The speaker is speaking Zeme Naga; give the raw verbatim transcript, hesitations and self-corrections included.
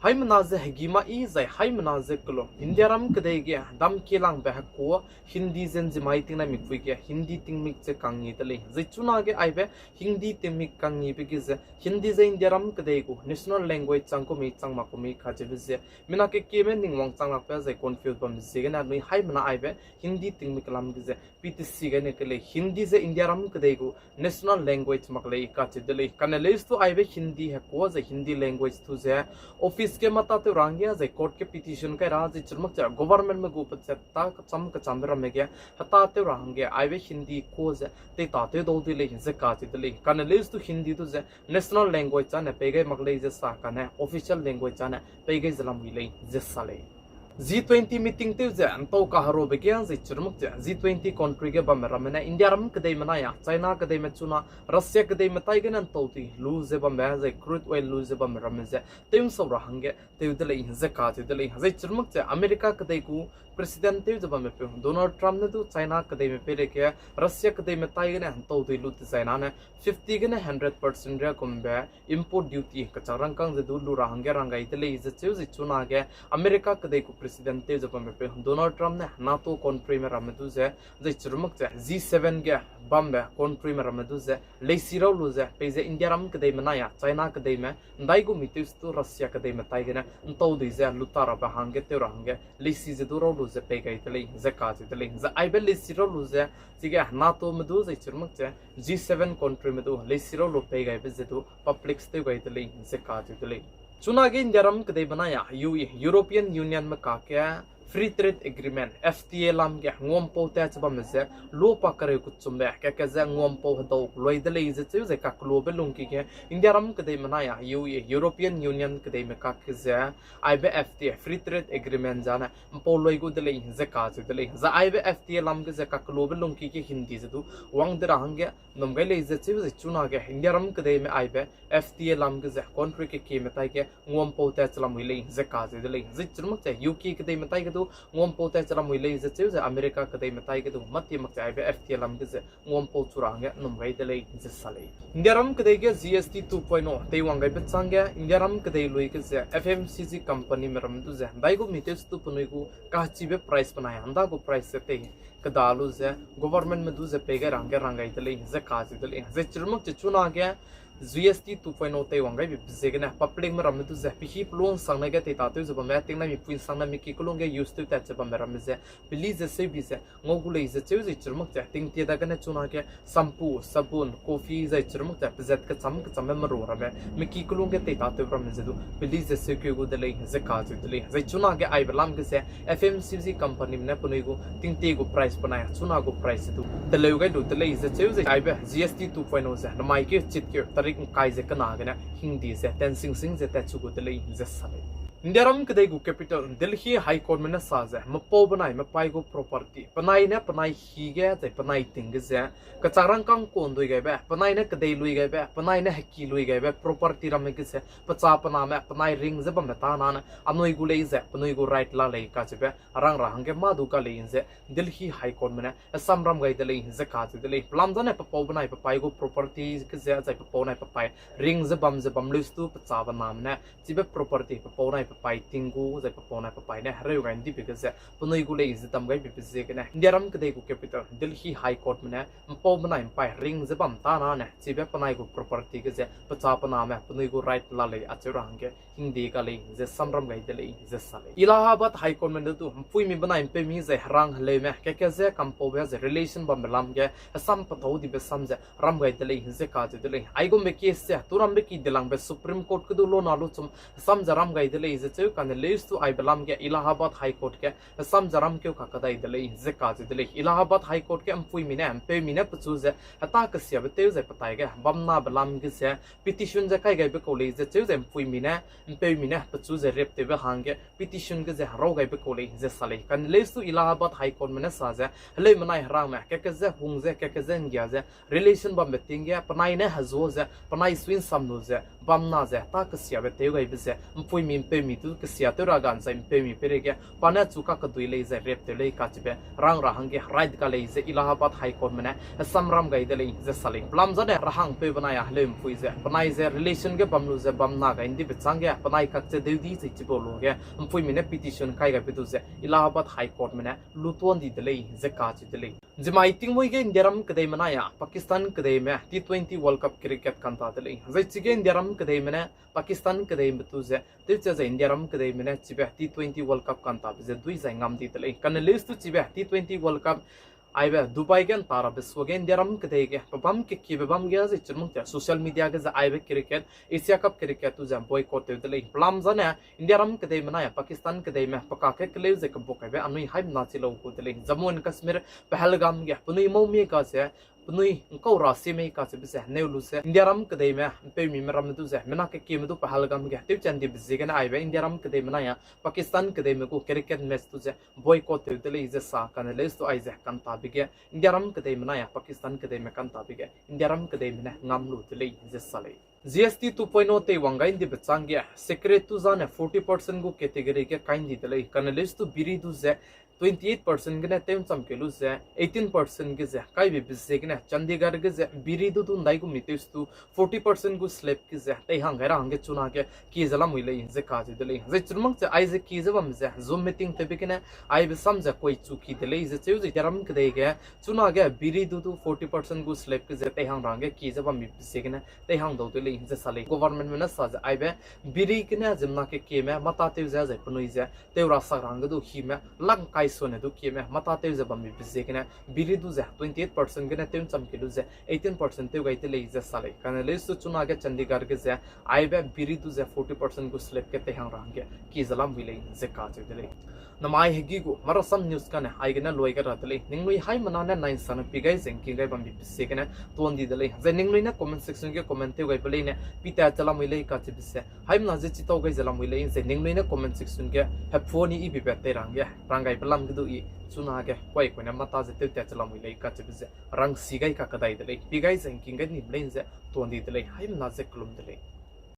Haimena ze hegî ma i zai haimena ze kelo. Indiaram kedei ge dam kelangbe hekua Hindi ze nzimai tingnai mipui ge Hindi tingmik ze kangni de lei. Zai chunage aibe Hindi tingmik kangnibe ge ze Hindi ze Indiaram kedei gu national language chang ku mei chang mak ku mei kacheube ze mina kekieme ning wangchang lakbe zai confuse bambe ziegene anui haimena aibe Hindi tingmik lam ge ze P T C gene kelei Hindi ze Indiaram kedei gu national language mak lei kacheu de lei. Kane leuse tu aibe Hindi hekua ze Hindi language tu ze office ge mâ tâtew ra hangge zai court ge petition kai ra zai chirmak ze governmentme gu pechat ta kecham kechambe ramme ge hetâtew ra hangge aibe Hindi kua ze teitatew dau de lei ze kacheu de lei. Kane leuse tu Hindi tu ze national language âne pei gai mak lei ze sa kane official language âne pei gai ze lamui lei ze sa lei. G twenty meeting tew ze ntau kaherobe ge zai chirmak ze G twenty country ge bamme ramme ne Indiaram kedeime nai a China kedeime chuna Russia kedeime tai gene ntau dui lu ze bambe zai crude oil lu ze bamme ramme ze tew nsau ra hangge tew de lei ze kacheu de lei. Zai chirmak ze America kedei gu President tew ze bamme peu Donald Trump ne du China kedeime peireige Russia kedeime tai gene ntau dui lu dezai nane fifty gene hundred percent ria gumbe import duty kechak rangkâng ze du lu ra hangge rang gai de lei ze cheu zai chunage America kedei gu President tew ze bamme peu Donald Trump ne NATO countryme ramme du ze zai chirmak ze G seven ge bambe countryme ramme du ze leisi rau lu ze peize Indiaram kedeime nai a China kedeime ndai gu mi tew se tu Russia kedeime tai gene ntau dui ze lu ta rabe hangge tew ra hangge leisi ze du rau lu ze pei gai de lei ze kacheu de lei. Zai aibe leisi rau lu ze chige NATOme du zai chirmak ze G seven countryme du leisi rau lu pei gaibe ze du public tew gai de lei ze kacheu de lei. Chunage Indiaram kedeime nai a U E, European Unionme kakge Free Trade Agreement, F T A lam ge nguampau tat che bamme ze, lu pa kereu kechumbe kakge ze nguampau hedau lui de lei ze cheu ze kakeluabe lungki ge Indiaram kedeime nai a U E, European Union kedeime kakge ze, aibe F T A, Free Trade Agreement zane mpau lui gu de lei ze kacheu de lei. Zai aibe F T A lam ge ze kakeluabe lungki ge Hindi ze du wang de ra hangge num gai lei ze cheu ze chunage Indiaram kedeime aibe F T A lam ge ze country kekieme tai ge nguampau tat che lamui lei ze kacheu de lei. Zai chirmak ze U K kedeime tai ge du nguampau tat che lamui lei ze cheu ze America kedeime tai ge du mâtie mak ze aibe F T A lam ge ze nguampau chu ra hangge num gai de lei ze sa lei. Indiaram kedei ge G S T two point o teiwang gaibe chângge Indiaram kedei lui ge ze F M C G companyme ramme du ze ndai gu mi tew se tu penui gu kachibe price benai handa gu price ze tei keda lu ze governmentme du ze pei gai ra hangge rang gai de lei ze kacheu de lei. Zai chirmak ze chunage G S T two point o teiwang gaibe ziegene publicme ramme du ze pehî pelung sangne ge teitatew ze bamme tingnai mipui sangne miki kelung ge use tew tat ze bamme ramme ze peli ze seubi ze ngau gu lei ze cheu ze chirmak ze tingtie dagene chunage shampoo, sabun, coffee zai chirmak ze pezat kecham kechambe meru ramme miki kelung ge teitatew ramme ze du peli ze seukeu gu de lei ze kacheu de lei. Zai chunage aibe lam ge ze F M C G companyme ne penui gu tingtie gu price benai chuna gu price ze du teleu gai lu de lei ze cheu ze aibe G S T two point o ze namai keu chitkeu tarik ngkai ze kena gene hingdi ze tensingsing ze tatchu gu de lei ze sa lei. Indiaram kedei gu capital Delhi High Courtme ne sa ze mepau benai mepai gu property penai ne penai hî ge zai penai ting ge ze kechak rangkâng kuandui gaibe, penai ne kedei lui gaibe, penai ne heki lui gaibe property ramme ge ze pecha pename penai ring ze bamme tana ne anui gu lei ze penui gu right la lei kacheube rang ra hangge mâ du ga lei ze Delhi High Courtme ne hesam ram gai de lei ze kacheu de lei. Pelam zane pepau benai pepai gu property ge ze zai pepau nai pepai ring ze bam ze bam leu se tu pecha bename ne chibe property pepau nai pepai ting gu zai pepau nai pepai ne hereu gai ndibe ge ze penui gu lei ze dam gaibe ziegene Indiaram kedei gu capital Delhi High Courtme ne mpau benai mpai ring ze bam tana ne chibe penai gu property ge ze pecha pename penui gu right la lei acheu ra hangge hingdi ga lei ze sam ram gai de lei ze sa lei. Allahabad High Courtme ne du mpuimi benai mpeumi zai herang heleume kakge ze kampaube ze relation bambe lam ge hesam petau dibe sam ze ram gai de lei ze kacheu de lei. Aigumbe case ze turambe ki dilangbe Supreme Court ge du lona luchum hesam ze ram gai de lei ze cheu kane leuse tu aibe lam ge Allahabad High Court ge hesam ze ramkeu kakadai de lei ze kacheu de lei. Allahabad High Court ge mpuimi ne mpeumi ne pechu ze heta kesiabe tew zai petai ge bamnabe lam ge ze petition ze kai gaibe kau lei ze cheu ze mpuimi ne mpeumi ne pechu ze rape tewbe hangge petition ge ze rau gaibe kau lei ze sa lei. Kane leuse tu Allahabad High Courtme ne sa ze heleumenai herangme kakge ze hung ze kakge ze nggia ze relation bambe ting ge penai ne hezu ze penai sui nsam lu ze bamna ze heta kesiabe tew gaibe ze mpuimi mpeumi tu kesia tew ra ga zai mpeumi peireige pa ne chu kakedui lei zai rape tew lei kacheube rang ra hangge right ga lei ze Allahabad High Courtme ne hesam ram gai de lei ze sa lei. Pelam zane rahangpeu benai a heleu mpui ze penai ze relation ge bam lu ze bamna gai ndibe chângge penai kak ze deu di ze chipau luage mpuimi ne petition kai gaibe du ze Allahabad High Court me ne lutuan di de lei ze kacheu de lei. Zimai tingmui ge Indiaram kedeime nai a Pakistan kedeime T twenty World Cup cricket kanta de lei. Zai chige Indiaram kedeime ne Pakistan kedeime tu ze tewche ze Indiaram kedeime ne chibe T twenty World Cup kantabe ze dui zai ngam di de lei. Kane leus tu chibe T twenty World Cup aibe Dubai ge nta rabe suage Indiaram kedei ge pebam kekiebe bam ge zai chirmung te social media ge ze aibe cricket, Asia Cup cricket tu ze boycott tew de lei. Pelam zane Indiaram kedeime nai a Pakistan kedeime peka ke keleu ze kebuk kaibe anui haimna chi lau gu de lei. Jammu and Kashmir Pahalgam ge penui maumi ga ze penui ngkau ra si mei kacheube ze neu lu ze Indiaram kedeime mpeumi me ramme du ze mina kekieme du Pahalgam ge tewchan dibe ziegene aibe Indiaram kedeime nai a Pakistan kedeime gu cricket match tu ze boycott tew de lei ze sa kane leus tu aize kantabe ge Indiaram kedeime nai a Pakistan kedeime kantabe ge Indiaram kedeime ne ngam lu de lei ze sa lei. GST two point o teiwang gai ndibe changge cigarette tu zane forty percent gu category ge kai ndi de lei. Kane leus tu biri du ze twenty eight percent gene tew ncham keu lu ze eighteen percent ge ze kaibe be ziegene Chandigarh ge ze biri du du ndai gu mi tew stu forty percent gu slab ge ze teihang gai ra hangge chunage kie ze lamui lei ze kacheu de lei. Zai chirmang ze aize kie ze bam ze Zoom meeting tewbe gene aibe sam ze kuai chu ki de lei ze cheu ze Indiaram kedei ge chunage biri du du forty percent gu slab ge ze teihang ra hangge kie ze bam mi be ziegene teihang dau de lei ze sa lei. Government me ne sa ze aibe biri gene ziemmena kekieme mata tew ze zai penui ze tew ra sak ra hangge du hime lang kai sone du kieme mata tew ze bam mi be ziegene biri du ze twenty eight percent gene tew ncham keu lu ze eighteen percent tew gai de lei ze sa lei. Kane leus tu chunage Chandigarh ge ze aibe biri du ze forty percent gu slab ge teihang ra hangge kie ze lamui lei ze kacheu de lei. Namai hegi gu marasam news kane aigene luai gai ra de lei. Ningnui haimena ne nai nsang ne pi gai ze ngking gai bam mi be ziegene tuan di de lei. Zai ningnui ne comment section ge comment tew gaibe leine pi tat ze lamui lei kacheube ze haimena ze chitau gai ze lamui lei. Zai ningnui ne comment section ge hephuani ibe be tei ra hangge rang gaibe lam ge du i chunage kuai kuine mata ze tew tat ze lamui lei kacheube ze rangsi gai kakadai de lei. Pi gai ze ngking gai ni me lei ze tuan di de lei. Haimena ze kelum de lei.